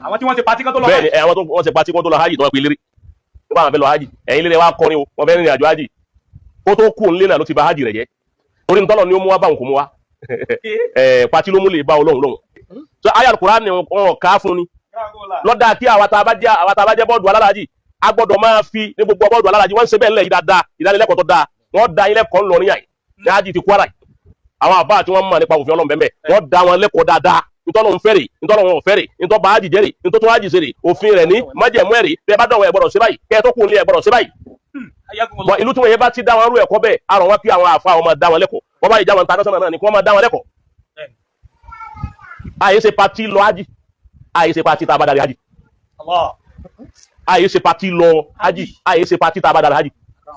Àwọn tí wọ́n ti party kan tó lọ. Bẹ́ẹ̀ ni àwọn tó wọ́n ṣe party kó tó lọ hajj, tó wọ́n pe eléré nípa àwọn fẹ́ lọ hajj, ẹ̀yin lé wa kọrin o, wọ́n fẹ́ rìnrìn àjò hajj. Kó tó kú nílé náà ló ti ba hajj rẹ̀ jẹ́, torí ntọ́lọ̀ ni ó mú wa báwọn kò mú wa ẹ̀ party ló mú lè bá Ọlọ́run lọ́hùn. So ayé Al-Qur'an ni wọn kà á fún ni lọ́dà kí àwa tá a bá jẹ́ bọ́ọ̀dù alálàájì, a gbọ́dọ̀ máa fi ní gbogbo bọ́ọ̀dù alálàájì. Wọ́n ń ṣe bẹ́ẹ̀ ńlẹ̀ yìí dáadáa, ìdánilẹ́kọ̀ọ́ tó dáa wọ́n da ilé kọ́ ńlọrin yàn ní hajj ti Kwara yìí. Àwọn àbá tí wọ́n mọ̀ nípa òfin Ọlọ́run bẹ́ẹ̀, wọ́n da wọn lẹ́kọ̀ọ́ dáadáa. Ntọ́lọ́ ń fẹ́rẹ̀, ntọ́lọ́ wọn ò fẹ́rẹ̀, ntọ́ bá hajj jẹ́rẹ̀, ntọ́ tó hajj ṣeré, òfin rẹ̀ ní májẹ̀mú ẹ̀rí bẹ́ẹ̀ bá dọ̀wọ́ ẹ̀ gbọ́dọ̀ ṣe báyìí, kẹ́ ẹ tó kù ní ẹ̀ gbọ́dọ̀ ṣe báyìí. Bọ̀ ìlú tí wọ́n yẹn bá ti dá wọn rú ẹ̀kọ́ bẹ́ẹ̀, àrùn wọn kí àwọn àfa wọn máa dá wọn lẹ́kọ̀ọ́. Wọ́n bá yìí já wọn international náà ni kí wọ́n máa dá wọn lẹ́kọ̀ọ́. Àyè ṣe party lọ hajj, àyè ṣe party tá a bá darí hajj, àyè ṣe party lọ hajj, àyè ṣe party tá a bá darí hajj,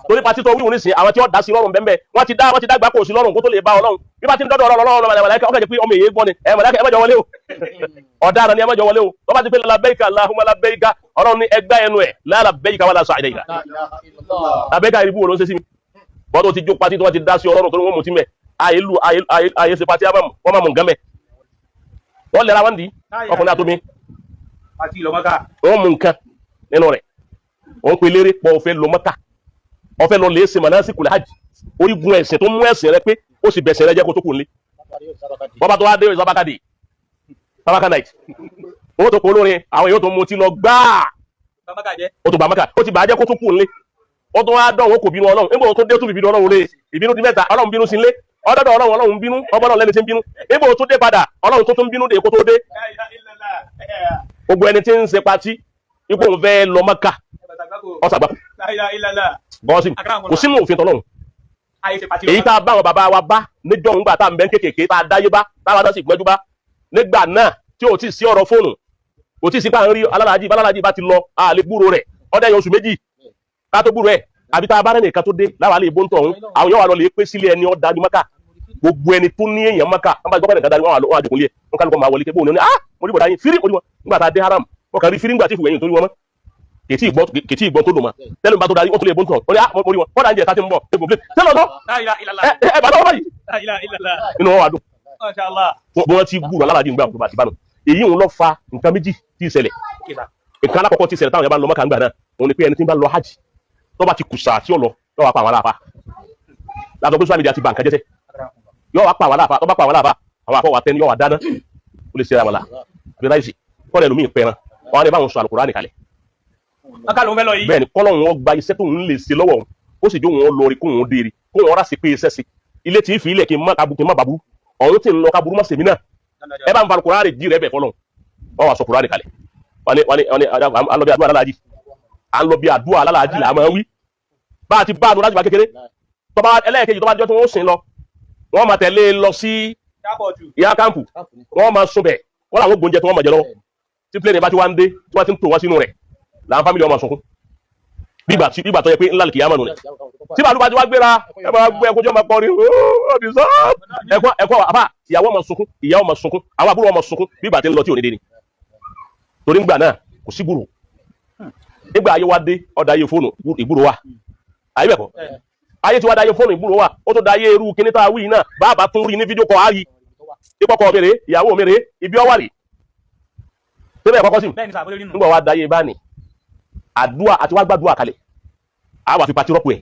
torí party tó wíwò nísìnyí, àwọn tí wọ́n dá sí lọ́rùn bẹ́ẹ̀, wọ́n ti dá gbáko sí lọ́rùn kó tó lè bá Ọlọ́run. Bí bá ti ń dọ́dọ̀ Ọlọ́run, Ọlọ́run màláíkà ọkọ̀ jẹ́ pé ọmọ èyí gbọ́ ni ẹ màláíkà, ẹ má jọ wọlé o, ọ̀daràn ni, ẹ má jọ wọlé o. Tó bá ti pé labbaika Allahumma labbaika, Ọlọ́run ní ẹgbẹ́ ẹnu ẹ̀ la labbaika wala sa'daika. Labbaika ìrìbú wo ló ń ṣe sí mi? Wọ́n tó ti jó party tí wọ́n ti dá sí Ọlọ́run tó ní wọ́n mú ti mẹ́ àyè lu àyè ṣe party, wọ́n máa mú nǹkan mẹ́, wọ́n lẹ́ra wọn di ọkùnrin àtomi. Party lọ Mọ́kà. Wọ́n mú nǹkan nínú rẹ̀, wọ́n pe eléré pọ̀, ọ̀fẹ́ lọ Mọ́kà, ọ̀fẹ́ lọ lè ṣe manasikul hajj, orígun ẹ̀sìn tó mú ẹ̀sìn rẹ pé ó sì bẹ̀sẹ̀ rẹ jẹ́ kó tó kù nílé. Wọ́n bá tó wá dé sábàkà dé sábàkà night, owó tó kó olórin, àwọn èèyàn tó mutí lọ gbáà. Mọ́kà jẹ́. Ó tó bá Mọ́kà, ó ti bàjẹ́ kó tó kù nílé. Ó tún wá dán, òun kò bínú Ọlọ́run. Nígbà tó dé, tó fi bínú Ọlọ́run lé, ìbínú di mẹ́ta. Ọlọ́run bínú sí nílé, ọdọdọ Ọlọ́run, Ọlọ́run bínú ọbọ náà lẹni tí ń bínú. Nígbà tó dé padà, Ọlọ́run tó tún bínú dé kó tó dé. Gbogbo ẹni tí ń ṣe party ipò òun fẹ́ lọ Mọ́kà, ọ̀sàgbà bọ́sì kò sínú òfin tọ́lọ́run. Èyí tá a bá àwọn bàbá wa bá níjọ́ ńgbà tá à ń bẹ́ kékèké, tá a dáyé bá, táwa náà sì gbẹ́jú bá nígbà náà, tí ò tí ì sí ọ̀rọ̀ fóònù, kò tí ì sí pé à ń rí alálàájì. Bálálàájì bá ti lọ, a lè gbúrò rẹ̀ ọdẹ yẹn oṣù 2 ká tó gbúrò ẹ̀, àbí tá a bá rẹ̀ nìkan tó dé láwa lè bó ń tọ̀ ọ̀hún. Àwọn yóò wà lọ lè pé sílé ẹni ọ̀ dájú Mọ́kà. Gbogbo ẹni tó ní èèyàn Mọ́kà, wọ́n bá gbọ́ pé nìkan dájú, wọn wà jòkó lé ẹ̀, wọn kálukọ́ máa wọlé pé bóun ni. Ah, mo rí bọ̀dá yín fírí, mo rí wọn nígbà tá a dé haram, wọn kàn rí fírí ńgbà tí ìfúwẹ̀yìn tó rí wọn mọ́, kètì ìgbọ́ tó dùn mọ́ tẹ́lẹ̀ bá tó darí, wọ́n tó lè bó ń tọ̀ wọ́n ní. Ah, mo rí wọn kọ́dà ń jẹ tá ti ń bọ̀ egbò plé tẹ́lẹ̀ ọ̀tọ̀ ẹ ẹ bàtà wọn báyìí, inú wọn wà dùn bí wọ́n ti gbúrò alálàájì ńgbà tó bá ti bá nù. Èyí ń lọ fa nǹkan méjì tí ì ṣẹlẹ̀. Nǹkan alákọ̀ọ́kọ́ tí ì ṣẹlẹ̀ táwọn yẹn bá ń lọ Mọ́kà ńgbà náà, òun ni pé ẹni tí ń bá lọ hajj, tó bá ti kùsà tí ó lọ, yóò wá pa àwọn aláàfáà látọ̀ pé social media ti bà nǹkan jẹ́sẹ̀. Yóò wá pa àwọn aláàfáà. Tó bá pa àwọn aláàfáà, àwọn àfọwà tẹni yóò wá dáná, ó lè ṣe àmàlà àbí ráìsì, kọ́lẹ̀ lómi ìpẹran wọn á ní báwọn sọ Àlùkùránì kalẹ̀. Mọ́kà ló ń fẹ́ lọ yìí. Bẹ́ẹ̀ ni kọ́lọ́ wọn gba iṣẹ́ tó ń lè ṣe lọ́wọ́ òun, ó sì jó wọn lọ rí, kó wọn dérí, kó wọn rà sí pé iṣẹ́ sí ilé tí ń fi ilẹ̀ kí n má kabu, kí n má babu ọ̀hún tí ń lọ kaburú má sèmi náà. Ẹ bá ń fa Àlùkùránì jí rẹ bẹ̀ fọlọ́ wọn wà sọ Kùránì kalẹ̀. Wọ́n ní à ń lọ bí àdúrà alálàájì, à ń lọ bí àdúrà alálàájì là á máa wí bá a ti bá a nù láti bá kékeré. Tọ́ba ẹlẹ́ẹ̀kejì, tọ́ba jọ́ tí wọ́n sìn lọ, wọ́n máa tẹ̀lé lọ sí ìyá kámpù, wọ́n máa sùn bẹ̀, wọ́n làwọn gbóúnjẹ tí wọ́n máa jẹ lọ́wọ́. Tí plane bá ti wá ń dé, tí wọ́n ti ń tò wá sínú rẹ̀, làwọn family wọn máa sunkún bí ìgbà tó yẹ pé ńlá kìí àmàlù rẹ̀. Tí bàálù bá ti wá gbéra, ẹ máa gbé ẹkún tí wọ́n máa kọrin ọ̀dì sọ́ ẹkún ẹkún àbá, ìyàwó máa sunkún, ìyàwó máa sunkún, àwọn àbúrò máa sunkún bí ìgbà tí ń lọ tí ò ní dé ni. Torí ńgbà náà kò sí gbúrò. Nígbà ayé wa dé, ọ̀dà ayé fóònù, ìgbúrò wa ayé bẹ̀ kọ́ ayé tí wàá da ayé fóònù, ìgbúrò wa ó tó da ayé irú kíní tá a wí náà. Bàbá tún rí ní fídíò kọ́, á rí ìkọkọ mi rè, ìyàwó mi rè, ibi ọwà rè síbẹ̀ kọ́kọ́ sí. Nígbà wa da ayé bá ní àdúrà àti wá gbàdúrà kalẹ̀, a wà fi party rọ́pò ẹ̀.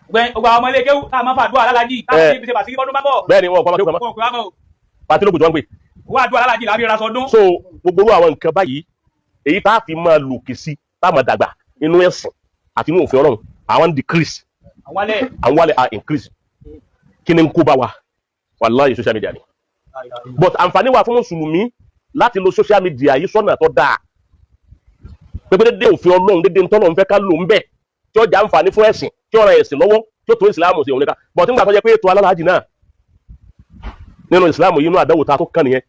Gbogbo àwọn ọmọ ilé kéwú tá a máa ń fa àdúrà alálàájì tá a fi ṣe pàṣírí bọ́dún bá bọ̀. Bẹ́ẹ̀ ni, wọn kọ́ ọmọ kéwú kan mọ́. Wọn kò wá mọ́ o. Party lókùn tí wọ́n ń pè. Wọ́n àdúrà alálàájì làbí ra sọdún. So gbogbo irú àwọn nǹkan báyìí, èyí tá a fi máa lòkè sí, tá a máa dàgbà inú ẹ̀sìn àti inú òfin Ọlọ́run, àwọn ń decrease. Àwọn alẹ́. Àwọn wálẹ̀ à increase. Kí ni ń kó bá wa? Wàláhì, social media ni. But àǹfààní wà fún mùsùlùmí láti lo social media yìí sọ́nà tó dáa, pépé dédé òfin Ọlọ́run, dédé ntọ́lọ́run fẹ́ ká lò ń bẹ̀, tí ó jà àǹfààní fún ẹ̀sìn, tí ó ran ẹ̀sìn lọ́wọ́, tí ó tó ìsìlámù sí òun nìkan. But nígbà tó jẹ́ pé ètò alálàájì náà nínú ìsìlámù yìí, inú àdánwò ta tó kàn nìyẹn.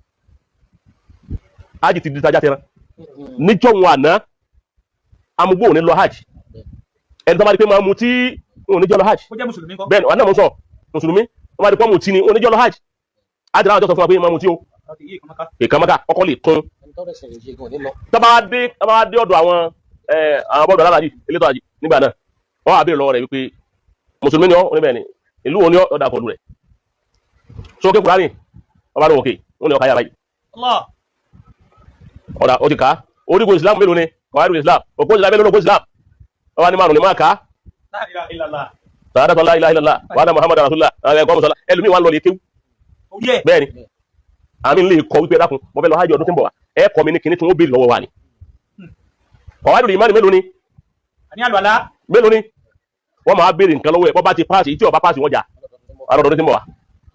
Hajj ti di tajà tẹran. Níjọ́ wọn àná, amúgbó ò ní lọ hajj. Ẹni tó bá di pé máa mutí, òun ní jọ lọ hajj. Kó jẹ́ mùsùlùmí kọ́. Bẹ́ẹ̀ ni wọn náà mọ̀ sọ mùsùlùmí wọn bá di pọ́ mutí ni, òun ní jọ lọ hajj. Hajj náà, jọ sọ fún wa pé máa mutí o, ìkànmọ́ká kọ́kọ́ lè kún. Tọ́ba dé ọ̀dọ̀ àwọn àwọn bọ́ọ̀dù alálàájì, elétò àjì nígbà náà, wọ́n wá béèrè lọ́wọ́ rẹ̀ wípé mùsùlùmí ni ọ́? Oníbẹ̀ ni ìlú wo ni ọ́? Ọ̀dà pọ̀lú rẹ̀ sókè Kùránì, wọ́n bá lóun òkè, wọ́n ní ọkà yàrá yìí. Allah. Ọ̀dà ó ti kà á. Orígun Islam mélòó ni? Kọ̀wáìdù Islam, òpó Islam mélòó ni? Òpó Islam ọwọ́ ni márùn ni máa kà á. La ilaha illallah. Sàádàtọ̀ la ilaha illallah wa anna Muhammadu rasulullah, ẹ̀kọ́ mọ̀sálà. Ẹlòmíì wà ń lọ lè kéwú. Orí ẹ̀. Bẹ́ẹ̀ ni àmì ń lè kọ wípé dákun, mo fẹ́ lọ hajj ọdún tí ń bọ̀ wá, ẹ kọ́ mi ní kinní tí wọ́n béèrè lọ́wọ́ wa ni. Kọ̀wáìdù ìmánì mélòó ni? Àní àlùwàlá. Mélòó ni? Wọ́n máa béèrè nǹkan lọ́wọ́ ẹ̀. Bọ́ bá ti páàsì, tí ó bá páàsì, wọ́n jà alọ́dọọdún tí ń bọ̀ wá,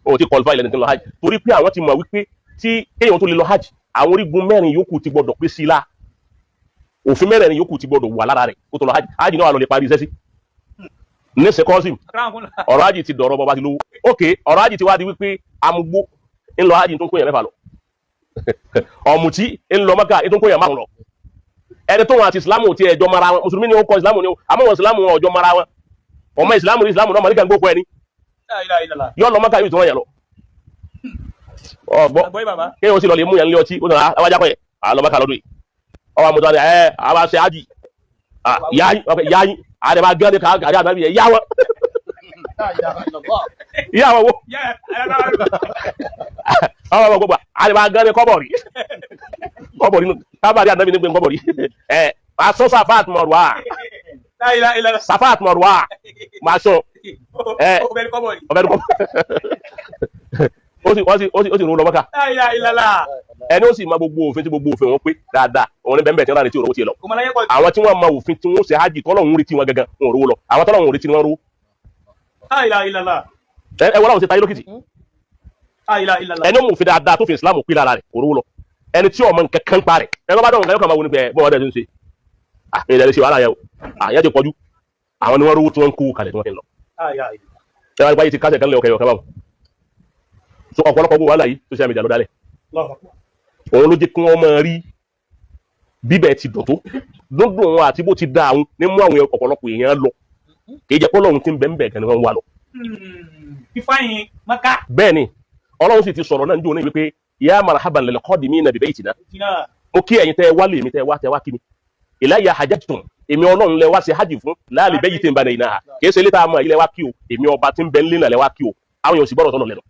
o ti qualify lẹ́ni tí ń lọ hajj, torí pé àwọn ti mọ̀ wípé tí kéèyàn tó lè lọ hajj, àwọn orígun mẹ́rin yòókù ti gbọdọ̀ pé sí i la, òfin mẹ́rin yòókù ti gbọdọ̀ wà lára rẹ̀ kó tó lọ hajj. Hajj náà wà lọ lè parí iṣẹ́ sí ní sẹ́kọ́sìm. Ọ̀rọ̀ hajj ti dọ̀rọ̀ bọ́ba ti lówó. Ok, ọ̀rọ̀ hajj ti wá di wípé amugbó ń lọ hajj tó ń kó yẹn mẹ́fà lọ, ọ̀mùtí ń lọ Mẹ́kà tó ń kó yẹn márùn lọ, ẹni tó wọn àti ìsìlámù ti ẹjọ́ mara wọn, mùsùlùmí ni ó kọ ìsìlámù ni ó, àmọ́ wọn ìsìlámù wọn ọjọ́ mara wọn, ọmọ ìsìlámù ní ìsìlámù náà mọ̀lẹ́kà ń gbókò ẹni yọ lọ Mẹ́kà yóò tí wọ́n yẹ lọ ọgbọ́. Àgbọ̀yé bàbá. Kéèyàn sì lọ lè mú yẹn lé ọtí ó sọ àwọn ajákọ̀ yẹn àlọ́ Mẹ́kà lọ́dún yìí, ọwọ́ àmọ́tọ́ ni ẹ àwọn aṣẹ ájì yáyín yáyín àdèmà gán ní kàrí ànábì yẹn yá wọn yá wọn wo ọwọ́ àwọn gbogbo àdèmà gán ní kọ́bọ̀rì kọ́bọ̀rì nù kábàrí ànábì ní gbé kọ́bọ̀rì ẹ aṣọ Safa àti Marwa, Safa àti Marwa máa sọ ẹ Ọbẹ̀ ní kọ́bọ̀rì. Ọbẹ̀ ní kọ́bọ̀rì, ó sì ó sì ó sì ó sì rún lọ Mọ́kà. Ẹni ó sì ma gbogbo òfin tí gbogbo òfin wọn pé dáadáa, òun ní bẹ́ẹ̀ bẹ́ẹ̀ tí wọ́n rà ní tí òrówó tiẹ̀ lọ. Àwọn tí wọ́n ma òfin tí wọ́n ṣe hajj tọ́lọ́hún retí wọn gangan, wọn ò rówó lọ. Àwọn tọ́lọ́hún retí ni wọ́n rówó. Ẹ wọ́n láwọn ṣe tayé lókìtì. Ẹni ó mú òfin dáadáa tó fi Islam pé lára rẹ̀ kò rówó lọ. Ẹni tí ọmọ nǹkan kan pa rẹ̀, ẹni bá dọ̀rùn kan yóò kàn máa wo ni pé bọ́ọ̀ wọ́n dẹ̀ ṣe ń ṣe ah ìyẹn lè ṣe wàhálà yẹn o, àyẹ̀ ti pọ̀jù. Àwọn ni wọ́n rówó tí wọ́n ń kó kalẹ̀ tí wọ́n fi ń lọ. Ẹ wá báyìí ti kásẹ̀ kan lé ọkẹ́ ọkẹ́ báwọn. So ọ̀pọ̀lọpọ̀ gbogbo wàhálà yìí, social media ló dálẹ̀. Òun ló jẹ́ kí wọ́n máa rí bíbẹ̀ ti dùn tó dúndùn wọn àti bó ti da àwọn ní mú àwọn ọ̀pọ̀lọpọ̀ èèyàn lọ, kì í jẹ́ pé Ọlọ́run ti ń bẹ̀ ń bẹ̀ gan ni wọ́n ń wà lọ. Fífáyín Maka. Bẹ́ẹ̀ ni Ọlọ́run sì ti sọ̀rọ̀ náà níjó ní wípé ya marhaban lil qadimina bi baytina, mo kí ẹ̀yin tẹ́ ẹ wá lè mi, tẹ́ ẹ wá, tẹ́ ẹ wá kí mi, ilayya hajjtum, èmi Ọlọ́run lẹ wá ṣe hajj fún, la li baytin banaynaha, kì í ṣe ilé tá a mọ̀ ilẹ̀ wá kí o, èmi ọba tí ń bẹ ńlẹ̀ náà lẹ wá kí o. Àwọn èèyàn sì gbọ́dọ̀ sọ̀rọ̀ lẹ́nu.